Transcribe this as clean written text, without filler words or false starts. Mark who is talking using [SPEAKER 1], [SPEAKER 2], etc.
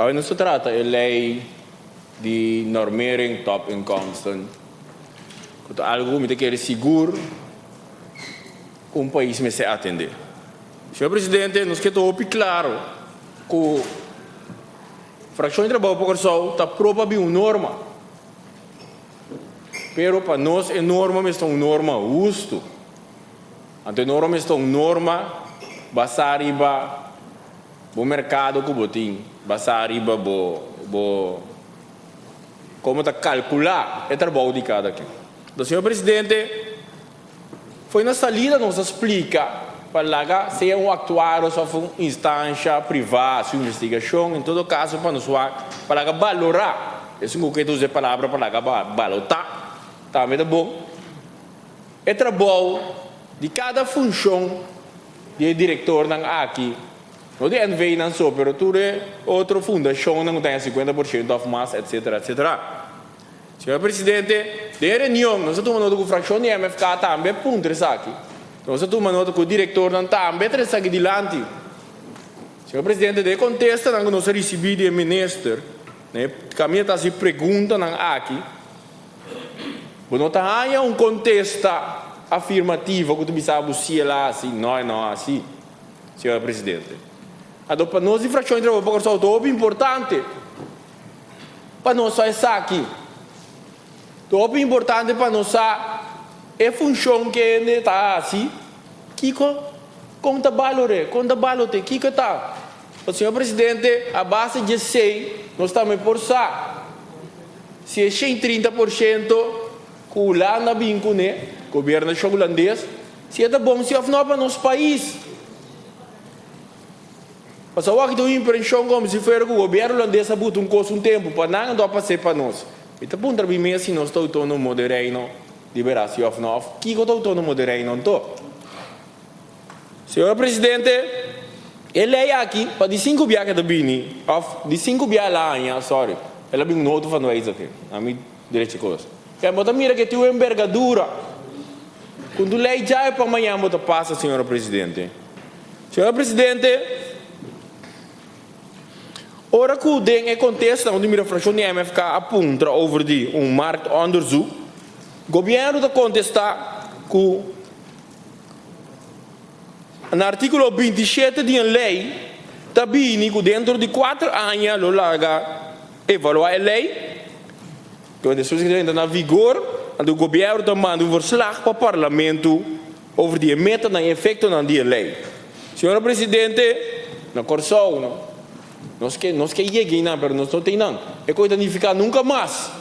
[SPEAKER 1] Awe nos ta trata e lei di normering topinkomsten, ku ta algu ku mi ta kere sigur ku un pais mester atendé. Señor Presidente, nos ke ta hopi klaro ku Frakshon di Trabou pa Kòrsou ta pro pa bin un norma, pero pa nos e norma mester ta un norma hustu. Anto e norma mester ta un norma basá riba bo merkado ku bo tin, basá riba bo bo komo ta kalkulá e trabou di kada ken. Enton, señor Presidente, foi na salida nos a splika pa laga sea un aktuario òf un instansha privá hasi un investigashon, en todo kaso pa nos wak pa laga balorá, esun ku ke ta usa e palabra pa laga balotá tambe ta bon. E trabou di kada funshon di e direktornan aki, no di NV nan so, pero tur e otro fundashonnan ku ta haña 50% òf mas, etsetera, etsetera. Señor Presidente, den e reunion nos a tuma nota ku frakshon di MFK tambe a puntra esaki. Nos a tuma nota ku e direktornan tambe a trese esaki dilanti. Señor Presidente, den e kontestanan ku nos a risibí di e minister, na e kaminda ta hasi preguntanan aki, Bo no ta haña un kontesta afirmativo ku ta bisa bo si el a hasi, no e no a hasi, señor Presidente. Anto pa nos di Frakshon di Trabou pa Kòrsou ta hopi importante pa nos sa esaki. Ta hopi importante pa nos sa e funshon ku hende ta hasi, kiko, kon ta balor'é, kon ta balot'é, kiko ta. Señor Presidente, a base di esei nos tambe por sa. Si e 130% ku Hulanda bin kuné, gobernashon hulandes, si e ta bon si òf no pa nos pais. Pasobra awor aki ta un impreshon komo si fuera ku gobièrnu hulandes a buta un kos un tempu pa nan anto a pas'é pa nos. Mi ta puntra mi mes si nos ta outónomo den Reino di bèrdat si òf no òf kiko ta outónomo den Reino anto. Señor Presidente, e ley aki pa di sinku bia ke ta bini, of di sinku bia el a haña, sorry, el a bin un otro van wijziging, na mi derecha kos. Kaya bo ta mira ke tin un enbergadura. Ku tu ley djawe pa mañan bo ta pasa, Señor Presidente. Señor Presidente, ora ku den e kontesta unda mira frakshon di MFK a puntra over di un marktonderzoek, Gobierno ta kontesta ku Na artíkulo 27 di e lei ta bini ku dentro di kuater aña lo laga evaluá e lei, ku despues ku ta entra na vigor, anto gobièrnu ta manda un verslag pa parlamentu over di e metanan i efektonan di e lei. Señora Presidente, na Kòrsou nos ke nos ke yega einan pero nos no ta einan. E kos ta nifiká nunka mas.